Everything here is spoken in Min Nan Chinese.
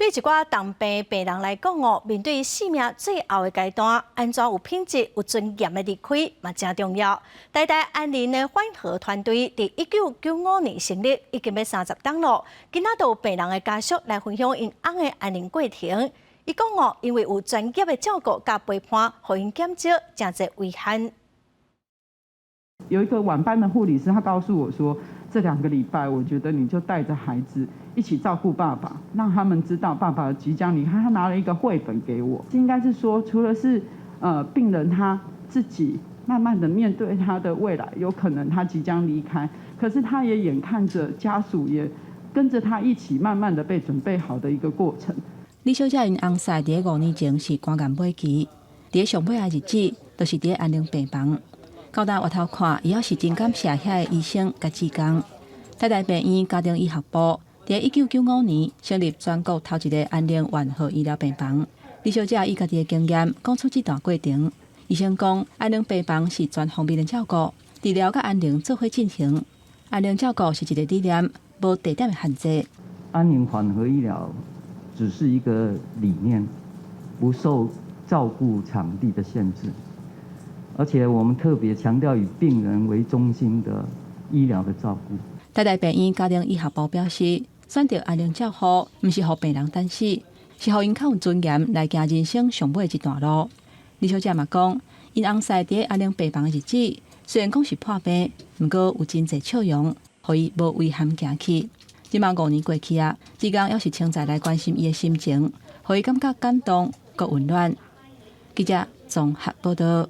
對一寡重病病人來講哦，面對生命最後的階段，按怎有品質、有尊嚴的離開嘛誠重要。台大安寧的緩和團隊佇1995年成立，已經欲30冬囉。今仔就有病人的家屬來分享𪜶翁的安寧過程。伊講哦，因為有專業的照顧佮陪伴，予𪜶減少誠濟遺憾。有一個晚班的護理師，他告訴我說，這2個禮拜，我覺得你就帶着孩子一起照顧爸爸，讓他們知道爸爸即將離開。他拿了一個繪本給我，應該是說，除了是病人他自己慢慢的面對他的未來，有可能他即將離開，可是他也眼看着家屬也跟着他一起慢慢的被準備好的一個過程。李小姐𪜶翁婿佇5年前是肝癌尾期，佇上尾的日子，就是佇安寧病房。到今回頭看，伊猶是真感謝遐个醫生佮志工。台大病院家庭醫學部佇1995年成立全國頭一个安寧緩和醫療病房。李小姐以家己的經驗講出這段過程。醫生講，安寧病房是全方面的照顧，治療佮安寧做伙進行。安寧照顧是一个理念，無地點的限制。安寧緩和醫療只是一個理念，不受照顧場地的限制。而且我們特別強調以病人為中心的醫療的照顧。台大病院家庭醫學部表示，選擇安寧照護，毋是予病人等死，是予𪜶較有尊嚴來行人生上尾這段路。李小姐嘛講，𪜶翁婿佇安寧病房的日子，雖然講是破病，毋過有真濟笑容，予伊無遺憾行去。這馬5年過去啊，志工猶是親自來關心伊的心情，予伊感覺感動閣溫暖。記者綜合報道。